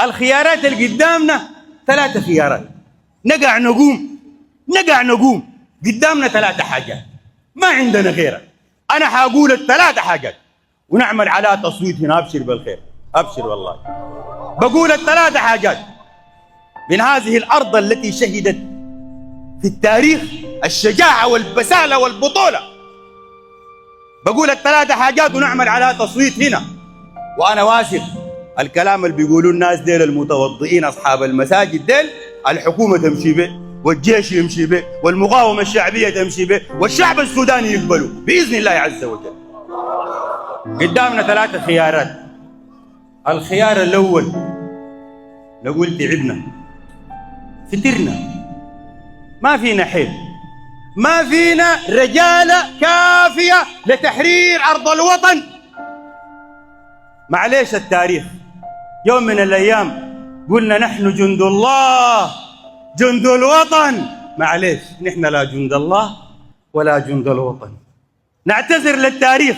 الخيارات اللي قدامنا ثلاثة خيارات، نقع نقوم، نقع نقوم. قدامنا ثلاثة حاجات ما عندنا غيرها. انا حاقول الثلاثة حاجات ونعمل على تصويت هنا. ابشر بالخير، ابشر والله. بقول الثلاثة حاجات من هذه الارض التي شهدت في التاريخ الشجاعة والبسالة والبطولة. بقول الثلاثة حاجات ونعمل على تصويت هنا، وانا واثق الكلام اللي بيقولوا الناس ديل المتوضئين اصحاب المساجد ديل الحكومة تمشي به، والجيش يمشي به، والمقاومة الشعبية تمشي به، والشعب السوداني يقبله بإذن الله عز وجل. قدامنا ثلاثة خيارات. الخيار الأول نقول تعبنا، فترنا، ما فينا حيل، ما فينا رجالة كافية لتحرير أرض الوطن. معليش، التاريخ يوم من الأيام قلنا نحن جند الله، جند الوطن. معليش، نحن لا جند الله ولا جند الوطن، نعتذر للتاريخ.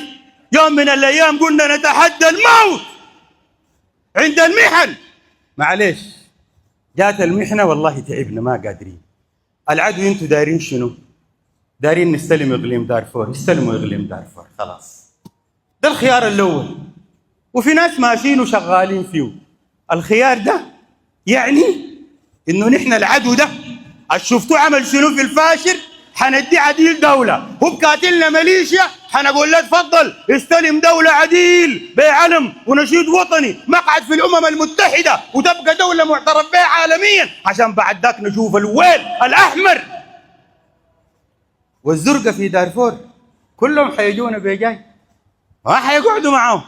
يوم من الأيام قلنا نتحدى الموت عند المحن. معليش، جات المحنة والله تعبنا، ما قادرين. العدو انتوا دايرين شنو؟ دايرين نستلم اقليم دارفور، استلموا اقليم دارفور خلاص. ده الخيار الاول، وفي ناس ماشيين وشغالين فيه. الخيار ده يعني انه نحن العدو ده شفتوه عمل شنو في الفاشر، حندي عديل دولة. هو بكاتلنا ميليشيا، حنقول له تفضل استلم دولة عديل بعلم ونشيد وطني، مقعد في الأمم المتحدة، وتبقى دولة معترف بها عالميا، عشان بعد ذاك نشوف الويل الأحمر والزرقة في دارفور. كلهم حيجونا بيجاي، ما حيقعدوا معاهم،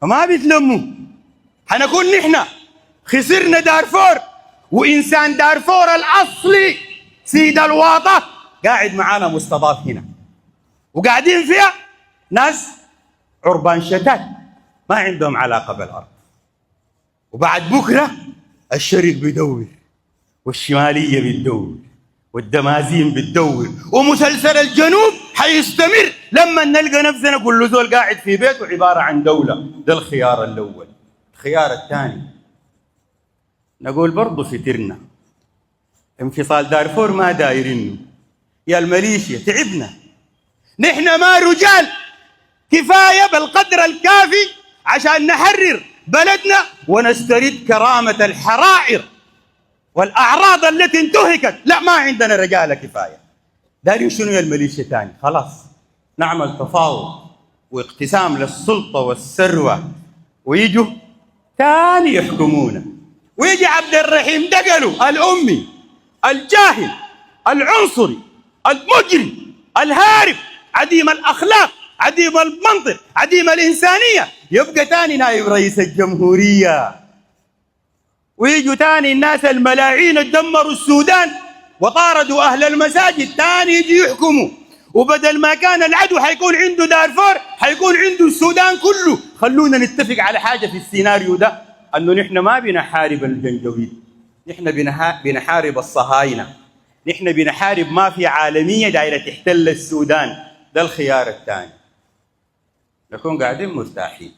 ما بيتلموا. حنكون نحن خسرنا دارفور، وإنسان دارفور الأصلي سيد الواطة قاعد معانا مستضاف هنا، وقاعدين فيها ناس عربان شتات ما عندهم علاقة بالأرض. وبعد بكرة الشرق بيدور، والشمالية بتدور، والدمازين بتدور، ومسلسل الجنوب حيستمر لما نلقى نفسنا كل زول قاعد في بيته عبارة عن دولة. ده الخيار الأول. الخيار الثاني نقول برضو فترنا، انفصال دارفور ما دايرينه، يا الميليشيا تعبنا، نحن ما رجال كفاية بالقدر الكافي عشان نحرر بلدنا ونسترد كرامة الحرائر والأعراض التي انتهكت. لا، ما عندنا رجالة كفاية. دارين شنو يا الميليشيا تاني؟ خلاص، نعمل تفاوض واقتسام للسلطة والثروة، ويجوا تاني يحكمونا، ويجي عبد الرحيم دقلو الأمي الجاهل العنصري المجرم الهارب عديم الأخلاق عديم المنطق عديم الإنسانية يبقى تاني نائب رئيس الجمهورية، ويجوا تاني الناس الملاعين دمروا السودان وطاردوا أهل المساجد تاني يجي يحكموا. وبدل ما كان العدو حيكون عنده دارفور، حيكون عنده السودان كله. خلونا نتفق على حاجة في السيناريو ده، أنه نحن ما بنحارب الجنجويد، نحن بنحارب الصهاينة، نحن بنحارب مافيا عالمية دايرة تحتل السودان. ده الخيار الثاني، نكون قاعدين مرتاحين.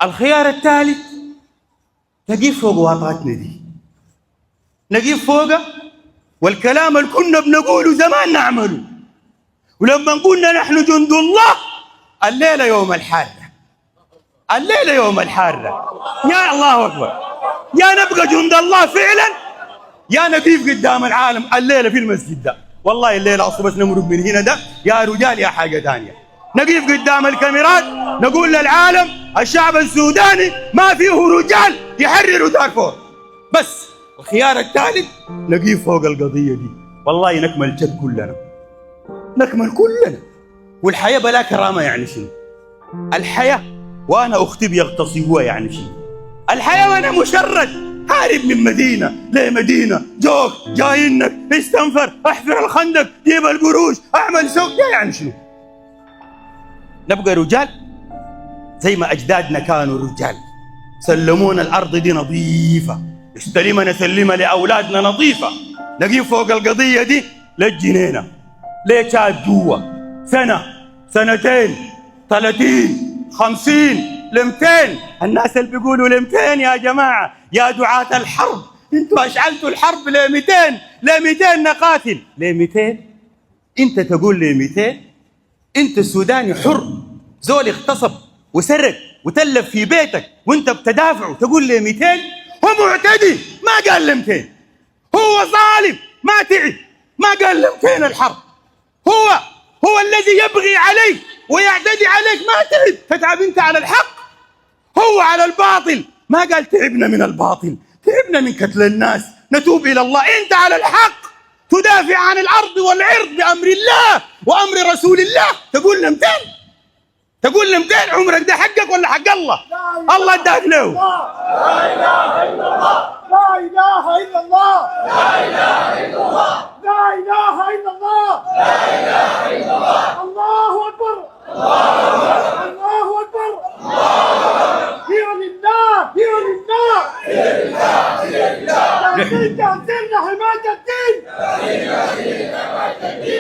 الخيار الثالث نقيف فوق واطاتنا دي، نقيف فوقها، والكلام اللي كنا بنقوله زمان نعمله. ولما قلنا نحن جند الله، الليلة يوم الحارة، الليلة يوم الحارة. يا الله أكبر، يا نبقى جند الله فعلا، يا نقيف قدام العالم الليلة في المسجد ده. والله الليلة أصلا بس نمرق من هنا ده يا رجال يا حاجة ثانية. نقيف قدام الكاميرات نقول للعالم الشعب السوداني ما فيه رجال يحرروا دارفور. بس الخيار الثالث نقيف فوق القضية دي، والله نكمل جد كلنا، نكمل كلنا. والحياة بلا كرامة يعني شنو؟ الحياة وأنا أختي بيغتصبوها يعني شنو؟ الحياة وأنا مشرد هارب من مدينة لمدينة، جوك جاينك، استنفر، احفر الخندق، جيب القروش، اعمل سوق، يعني شنو؟ نبقى رجال زي ما أجدادنا كانوا رجال، سلمونا الأرض دي نظيفة، استلمها نسلمها لأولادنا نظيفة. نقيف فوق القضية دي للجنينة، ليه جوا سنة، سنتين، 30، 50. لمتين؟ الناس اللي بيقولوا لمتين يا جماعة، يا دعاة الحرب، انتوا اشعلتوا الحرب ل 200، ل 200 نقاتل، ل 200؟ انت تقول ل 200؟ انت السوداني حر، زول اغتصب وسرق وتلف في بيتك وانت بتدافع تقول لي 200؟ هو معتدي ما قال ل 200، هو ظالم ما تعب ما قال ل 200 الحرب، هو الذي يبغي عليك ويعتدي عليك ما تعب، تتعب انت على الحق، هو على الباطل ما قال تعبنا من الباطل، تعبنا من قتل الناس، نتوب الى الله. انت على الحق تدافع عن الارض والعرض بامر الله وامر رسول الله، تقول ل 200؟ تقول ل 200؟ عمرك ده حقك ولا حق الله؟ الله اداك له. لا اله الا الله، لا اله الا الله، لا اله الا الله، لا اله الا الله، لا اله الا الله. الله اكبر، الله اكبر، هي لله، هي لله، جاهزين جاهزين لحماية الدين،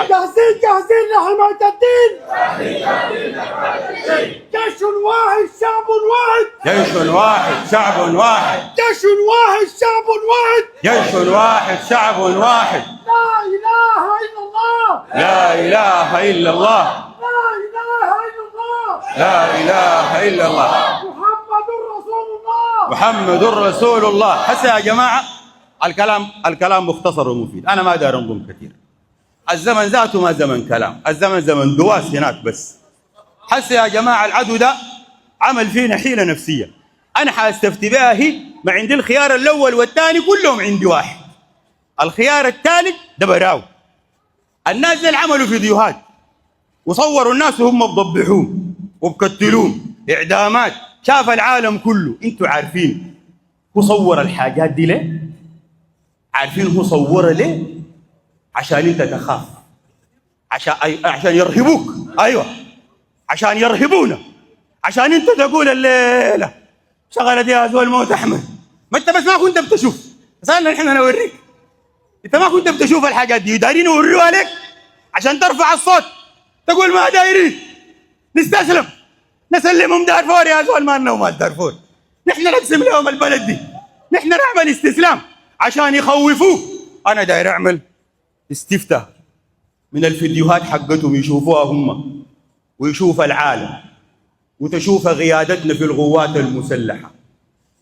جاهزين جاهزين لحماية الدين. جيش واحد شعب واحد، جيش واحد شعب واحد، جيش واحد شعب واحد، جيش واحد شعب واحد. لا اله الا الله، لا اله الا الله، لا اله الا الله، لا اله الا الله، محمد رسول الله. محمد رسول الله. هسه يا جماعة الكلام مختصر ومفيد، انا ما داير انظم كثير. الزمن ذاته ما زمن كلام، الزمن زمن دواس هناك بس. هسه يا جماعة العدو ده عمل فينا حيله نفسية، انا حاستفتي بها هي، ما عندي الخيار الاول والثاني كلهم عندي واحد، الخيار الثالث ده براو. الناس اللي عملوا فيديوهات وصوروا الناس وهم بضبحوهم وبكتلوهم اعدامات، شاف العالم كله. انتوا عارفين هو صور الحاجات دي ليه؟ عارفين هو صورها ليه؟ عشان انت تخاف، عشان يرهبوك. ايوه عشان يرهبونا، عشان انت تقول الليلة شغلت يا زول موت احمد. ما انت بس ما كنت بتشوف، بس انا نحن نوريك. انت ما كنت بتشوف الحاجات دي، دايرين يوروها لك عشان ترفع الصوت تقول ما دايرين نستسلم، نسلمهم دارفور يا زول، ما لنا ومال دارفور، نحن نقسم لهم البلد دي، نحن نعمل استسلام عشان يخوفوك. انا داير اعمل استفتاء من الفيديوهات حقتهم يشوفوها هم ويشوف العالم وتشوف قيادتنا في القوات المسلحة.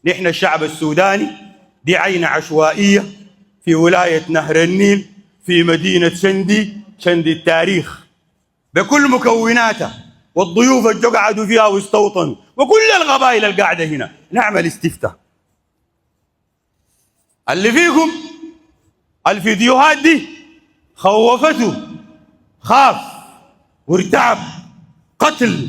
نحن الشعب السوداني دي عينة عشوائية في ولاية نهر النيل في مدينة شندي، شندي التاريخ بكل مكوناتها والضيوف اللي قعدوا فيها واستوطنوا وكل القبائل اللي قاعدة هنا. نعمل استفتاء. اللي فيكم الفيديوهات دي خوفته، خاف وارتعب، قتل،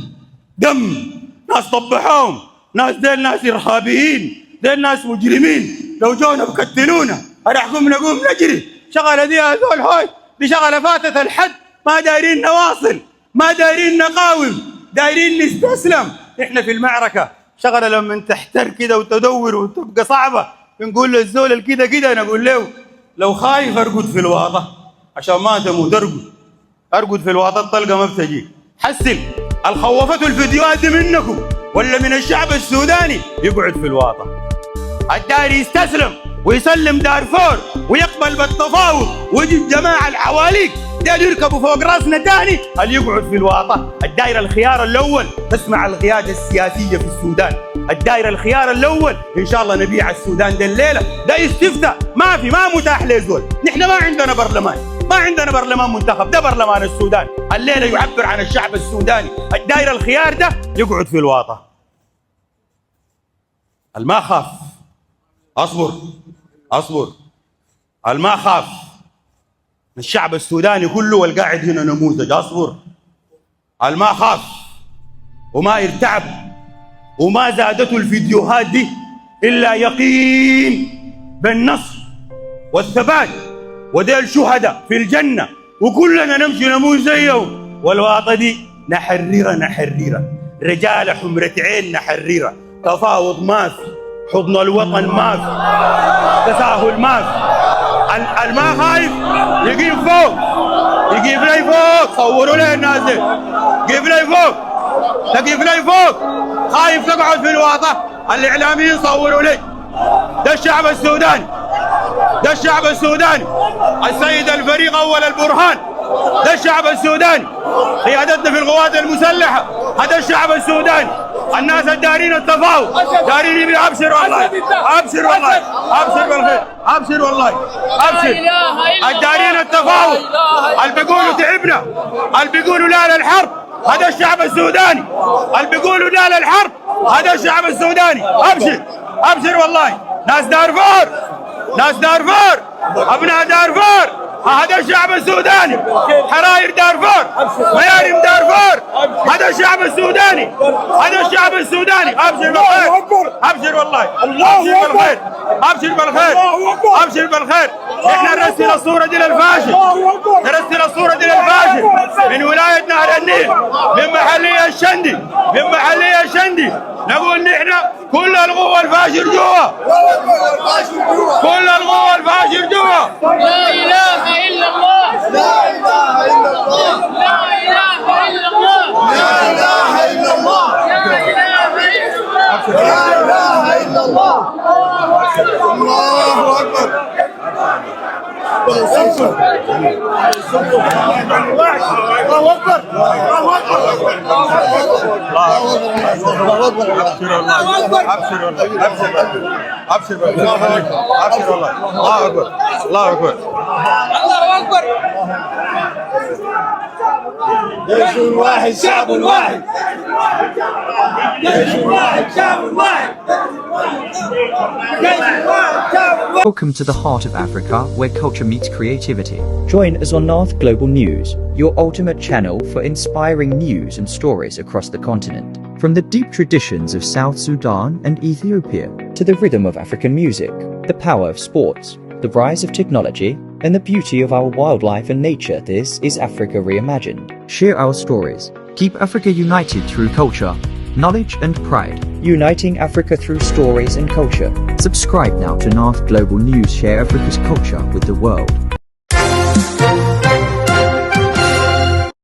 دم، ناس طبحوهم، ناس ديل ناس ارهابيين، ديل ناس مجرمين، لو جونا بكتلونا، ارحكم نقوم نجري. شغله دي يا زول هاي دي شغله فاتت الحد، ما دايرين نواصل، ما دايرين نقاوم، دايرين نستسلم. احنا في المعركة شغله لما تحتر كده وتدور وتبقى صعبة، بنقول للزول كده كده، نقول له لو خايف ارقد في الواطه عشان ما تموت، ارقد ارقد في الواطه، الطلقة ما بتجيك. حسن الخوفته الفيديوهات دي منكم ولا من الشعب السوداني يقعد في الواطه. الداير يستسلم ويسلم دارفور ويقبل بالتفاوض ويجيب جماعة الحواليك داير يركبوا فوق راسنا تاني، اللي يقعد في الواطه. الداير الخيار الاول تسمع القيادة السياسية في السودان، الداير الخيار الاول ان شاء الله نبيع السودان ده الليلة، ده استفتاء ما في، ما متاح لزول. نحن ما عندنا برلمان، ما عندنا برلمان منتخب، ده برلمان السودان الليلة يعبر عن الشعب السوداني. الداير الخيار ده يقعد في الواطه. الما خاف اصبر اصبر، الما خاف الشعب السوداني كله والقاعد هنا نموذج، اصبر. الما خاف وما ارتعب وما زادته الفيديوهات دي الا يقين بالنصر والثبات، وديل شهداء في الجنة وكلنا نمشي نموت زيهم. والواطه دي نحررها نحررها، رجال حمرة عين نحررها، تفاوض ما في، حضن الوطن ما في، تساهل ما في. الما خايف يقيف فوق، يقيف لي فوق، صوروا لي الناس دي، قيف لي فوق، تقيف لي فوق. خايف تقعد في الواطه. الاعلاميين صوروا لي. ده الشعب السوداني، ده الشعب السوداني، السيد الفريق اول البرهان، ده الشعب السوداني، قيادتنا في القوات المسلحه، هذا الشعب السوداني، الناس الدارين التفاوض، دارين يبي. ابشر والله، ابشر والله، ابشر بالخير، ابشر والله، ابشر. الدارين التفاوض، اللي بيقولوا تعبنا، اللي بيقولوا لا للحرب، هذا الشعب السوداني. اللي بيقولوا لا للحرب، هذا الشعب السوداني. ابشر، ابشر والله. ناس دارفور، ناس دارفور، ابناء دارفور، هذا الشعب السوداني، حراير دارفور، ميارم دارفور، هذا الشعب السوداني، هذا الشعب السوداني. ابشر بالخير، ابشر والله، ابشر بالخير، ابشر بالخير، ابشر بالخير. احنا نرسل الصوره دي للفاشل، نرسل الصوره دي للفاشل من ولايه نهر النيل، من محليه الشندي، من محليه الشندي. نقول نحن كل القوة الفاشر جوا، كل القوة الفاشر جوا. لا إله إلا الله. لا إله إلا الله. لا إله إلا الله. لا إله إلا الله. لا إله إلا الله. لا إله إلا الله. الله أكبر. الله أكبر. الله أكبر. الله أكبر. ابشر والله، ابشر والله، ابشر، ابشر، ابشر والله. الله اكبر، الله اكبر. الله أكبر. جيش واحد، شعب واحد، جيش واحد، شعب واحد، جيش واحد، شعب واحد. Welcome to the heart of Africa, where culture meets creativity. Join us on North Global News, your ultimate channel for inspiring news and stories across the continent. From the deep traditions of South Sudan and Ethiopia to the rhythm of African music, the power of sports, the rise of technology, and the beauty of our wildlife and nature, this is Africa Reimagined. Share our stories. Keep Africa united through culture, knowledge, and pride. Uniting Africa through stories and culture. Subscribe now to North Global News. Share Africa's culture with the world.